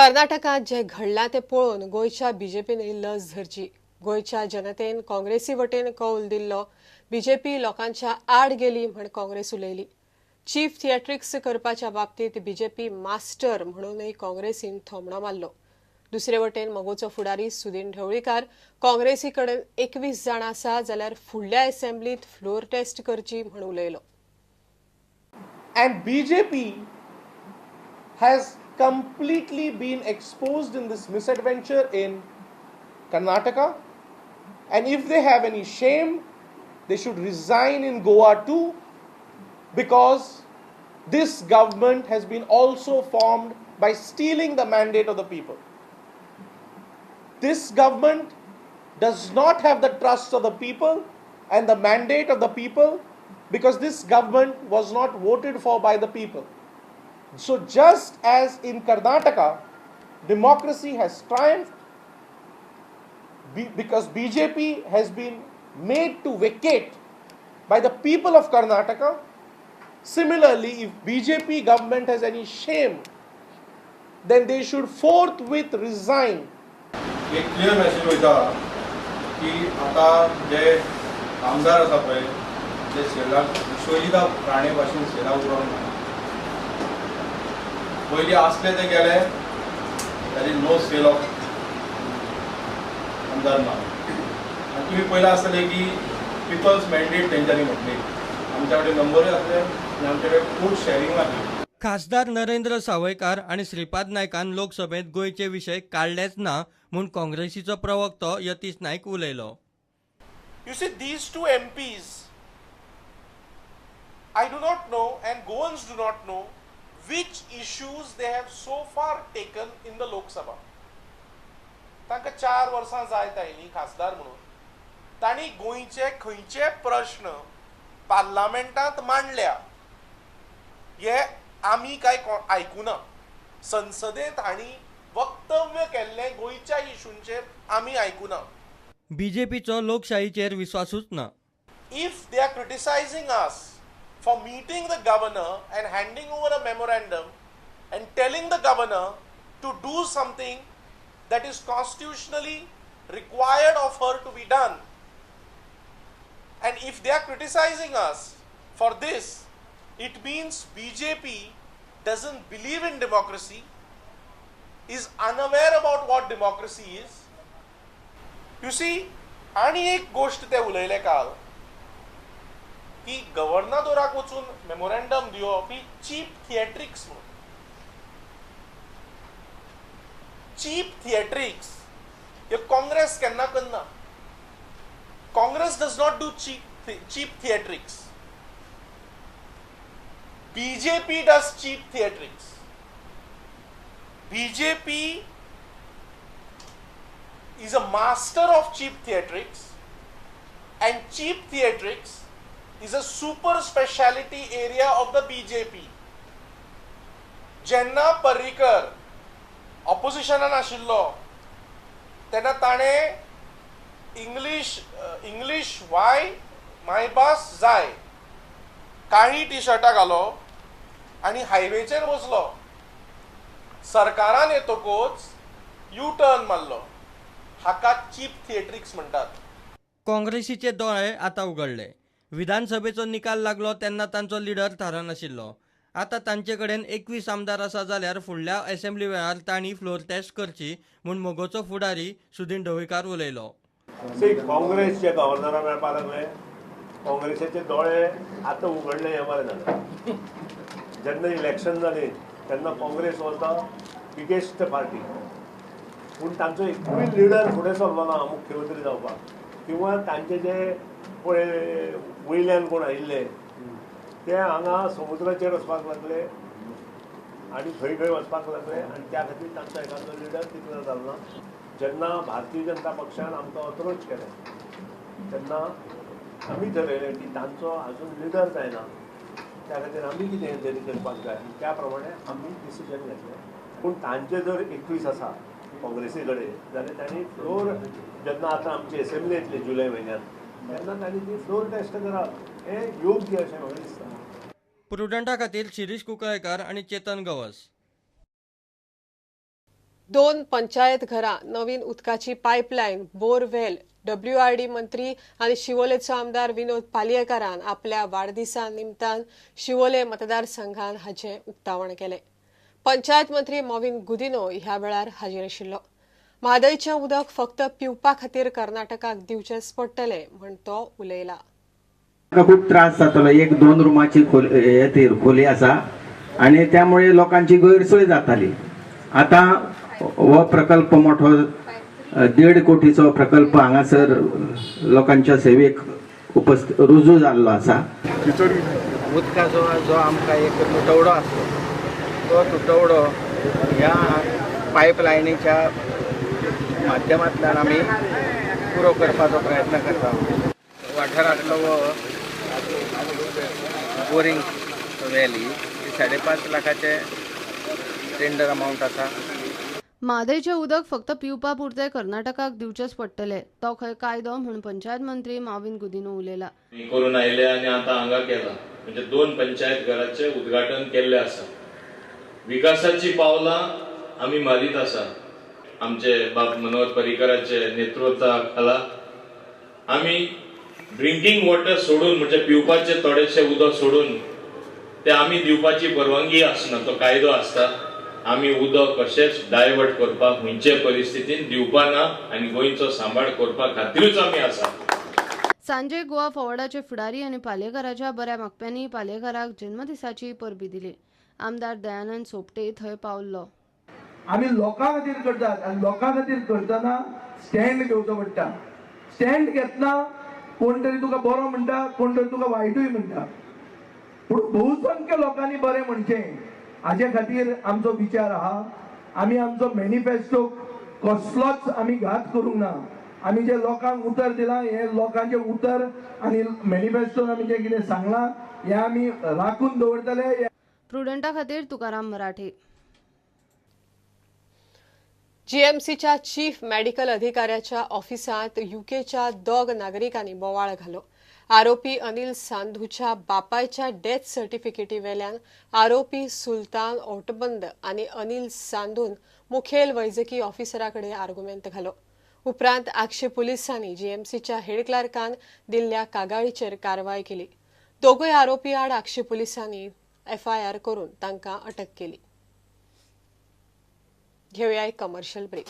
कर्नाटकांत जें घडलां तें पळोवन गोंयच्या बीजेपीनय लज धरची. गोंयच्या जनतेन काँग्रेसी वटेन कौल दिल्लो. बीजेपी लोकांच्या आड गेली म्हण काँग्रेस उलयली. चीप थिएट्रिक्स करपाच्या बाबतींत बीजेपी मास्टर म्हणूनय काँग्रेसीन थोमणो मारलो. दुसरे वटेन मगोचो फुडारी सुदीन ढवळीकार काँग्रेसी कडेन 21 जाण आसा जाल्यार फुडल्या असेंब्लीत फ्लोर टेस्ट करची म्हण उलयलो. And BJP has completely been exposed in this misadventure in Karnataka, and if they have any shame, they should resign in Goa too, because this government has been also formed by stealing the mandate of the people. This government does not have the trust of the people and the mandate of the people, because this government was not voted for by the people. So just as in Karnataka, democracy has triumphed because BJP has been made to vacate by the people of Karnataka, similarly, if BJP government has any shame, then they should forthwith resign. एक clear message वयता की आतां जे आमदार आसा पळय जे सेलाक विश्वजिता राणे भाशेन सेलाक उरोंक ना. पयलीं आसले ते गेले, that is no sale of आमदार ना. आनी तुमी पळयलां आसतलें की पिपल्स मॅन्डेट तेंच्यांनी म्हटली, आमच्या कडेन नंबरूय आसले आनी आमचे कडेन वोट शॅरिंग आसली. खासदार नरेंद्र सावयकार आनी श्रीपाद नायकान लोकसभेत गोंयचे विशय काडलेच ना म्हूण काँग्रेसीचो प्रवक्तो यतीश नायक उलयलो. You see, these two MPs, I do not know and Goans do not know which issues they have so far taken in the Lok Sabha. तांकां 4 वर्सां जायत आयलीं खासदार म्हणून, तांणी गोंयचे खंयचे प्रश्न पार्लामेंटांत मांडल्या हे आमी कांय आयकुना. संसदेंत हांणी वक्तव्य केल्लें गोंयच्या इशूंचेर आमी आयकुना. बीजेपीचो लोकशाहीचेर विस्वासूच ना. If they are criticizing us for meeting the governor and handing over a memorandum and telling the governor to do something that is constitutionally required of her to be done, and if they are criticizing us for this, it means BJP doesn't believe in democracy, is unaware about what democracy is. You see, आनी एक गोश्ट ते उलयले काल की गव्हर्नादोराक वचून memorandum दिवप ही cheap theatrics म्हणून. चीप थिएट्रिक्स हे काँग्रेस केन्ना करना. Congress does not do cheap theatrics. BJP does cheap theatrics. BJP is a master of cheap theatrics, and cheap theatrics is a super speciality area of the BJP. जेन्ना पर्रीकर ऑपोजिशनान आशिल्लो तेन्ना ताणें English Y मायभास जाय काळी टी शर्टां घालो आनी हायवेचेर बसलो. सरकारान येतकूच यू टर्न मारलो. हाका चीप थिएट्रिक्स म्हणटात. काँग्रेसीचे दोळे आतां उगडले. विधानसभेचो निकाल लागलो तेन्ना तांचो लिडर थारनाशिल्लो. आतां तांचे कडेन 21 आमदार आसा जाल्यार फुडल्या असेंब्ली वेळार तांणी फ्लोर टेस्ट करची म्हूण मगोचो फुडारी सुदीन ढवळीकार उलयलो. काँग्रेस जे गव्हर्नरा मेळपाक लागले, काँग्रेसीचे दोळे आतां उगडले हें बरें जालें. जेन्ना इलेक्शन जालें तेन्ना Congress was the biggest party, पूण तांचो एकूय लिडर फुडें सरलो ना मुख्यमंत्री जावपाक, किंवा तांचे जे पळय वयल्यान कोण आयिल्ले ते हांगा समुद्राचेर वचपाक लागले आनी खंय खंय वचपाक लागले आनी त्या खातीर तांचो एखादो लिडर तितलो जालो ना. जेन्ना भारतीय जनता पक्षान आमकां अप्रोच केलें तेन्ना आमी ठरयलें की तांचो आजून लिडर जायना, त्या खातीर आमी कितें तरी करपाक जाय, त्या प्रमाणे आमी डिसिजन घेतलें. पूण तांचे जर 21 आसा काँग्रेसी कडेन जाल्यार तांणी फ्लोर जेन्ना आतां आमची एसेंब्ली येतली जुलय म्हयन्यांत तेन्ना तांणी ती फ्लोर टेस्ट करप हें योग्य अशें म्हाका दिसता. प्रुडंटा खातीर शिरीष कुंकळयेंकार आनी चेतन गवस. 2 पंचायत घरां, नवीन उदकाची पायपलायन, बोरवेल WRD मंत्री आनी शिवोलेचो आमदार विनोद पालयेकारान आपल्या वाडदिसा निमतान शिवोले मतदारसंघान हाचें उक्तावण केलें. पंचायत मंत्री मॉविन गुदिन्हो ह्या वेळार हाजीर आशिल्लो. म्हादयचें उदक फक्त पिवपा खातीर कर्नाटकाक दिवचेंच पडटलें म्हण तो उलयला. खूप त्रास जातलो. 1-2 रुमाची खोली आसा आनी त्यामुळे लोकांची गैरसोय जाताली. आतां हो प्रकल्प मोठो 1.5 कोटीचो प्रकल्प हांगासर लोकांच्या सेवेक उपस्थित रुजू जाल्लो आसा. उदकाचो जो आमकां एक तुटवडो आसलो तो तुटवडो ह्या पायपलायनीच्या माध्यमांतल्यान आमी पुरो करपाचो प्रयत्न करता. वाठारांतलो बोरिंग व्हॅली 5.5 लाखाचे टेंडर अमावंट आसा. म्हादयचें उदक फक्त पिवपा पुरतें कर्नाटकाक दिवचेंच पडटलें, तो खंय कायदो म्हूण पंचायत मंत्री मॉविन गुदिन्हो उलयला. करून आयले आनी आतां हांगा केला म्हणजे 2 पंचायत घराचें उद्घाटन केल्लें आसा. विकासाची पावलां आमी मारीत आसा. आमचे बाब मनोहर पर्रीकराचे नेतृत्वा खाला आमी ड्रिंकींग वॉटर सोडून म्हणजे पिवपाचें थोडेशें उदक सोडून ते आमी दिवपाची परवानगी आसना, तो कायदो आसता. आमी उदक कशेंच डायवर्ट करपाक खंयचे परिस्थितीन दिवपा ना आनी गोंयचो सांबाळ करपा खातीरूच आमी आसा. सांजे गोवा फॉवर्डाचे फुडारी आनी पालयेकाराच्या बऱ्या मागप्यांनी पालयेकाराक जन्मदिसाची परबी दिली. आमदार दयानंद सोपटे थंय पावल्लो. आमी लोकां खातीर करतात आनी लोकां खातीर करतना स्टँड घेवचो पडटा. स्टँड घेतना कोण तरी तुका बरो म्हणटा, कोण तरी तुका वायटूय म्हणटा, पूण बहुसंख्य लोकांनी बरें म्हणचें हाजे खातीर आमचो विचार आहा. आमी आमचो मॅनिफेस्टो कसलोच आमी घात करूंक ना. आमी जे लोकांक उतर दिलां हें लोकांचें उतर आनी मॅनिफेस्टोन आमी जें कितें सांगलां हें आमी राखून दवरतले. प्रुडंटा खातीर तुकाराम मराठे. जीएमसीच्या चीफ मेडिकल अधिकाऱ्याच्या ऑफिसांत युकेच्या 2 नागरिकांनी बोवाळ घालो. आरोपी अनिल सांधूच्या बापायच्या डेथ सर्टिफिकेटी वेल्यान आरोपी सुलतान ओटबंद आनी अनिल सांधून मुखेल वैजकी ऑफिसरा कडेन आर्गुमेंत घालो. उपरांत आगशे पुलिसांनी जीएमसीच्या हेड क्लार्कान दिल्ल्या कागाळीचेर कारवाय केली. दोगूय आरोपी आड आगशे पुलिसांनी एफआयआर करून तांकां अटक केली. घेवया एक कमर्शियल ब्रेक.